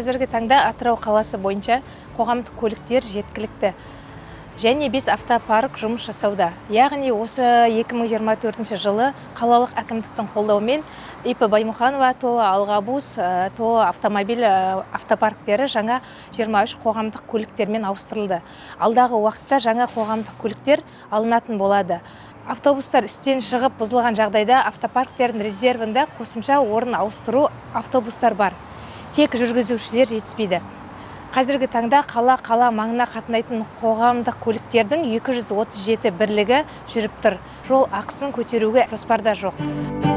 Қазіргі таңда Атырау қаласы бойынша қоғамдық көліктер жеткілікті және 5 автопарк жұмыс жасауда. Яғни осы 2024 жылы қалалық әкімдіктің қолдауымен ИП Баймұханова, ТОО Алғабус, ТОО Автомобиль автопарктері жаңа 23 қоғамдық көліктермен ауыстырылды. Алдағы уақытта жаңа қоғамдық көліктер алынатын болады. Автобустар істен шығып, бұзылған жағдайда автопарктердің резервінде қосымша орын ауыстыру автобустар бар. Тек жүргізушілер жетіспейді. Қазіргі таңда қала маңына қатынайтын қоғамдық көліктердің 237 бірлігі жүріп тұр. Жол ақысын көтеруге жоспарда жоқ.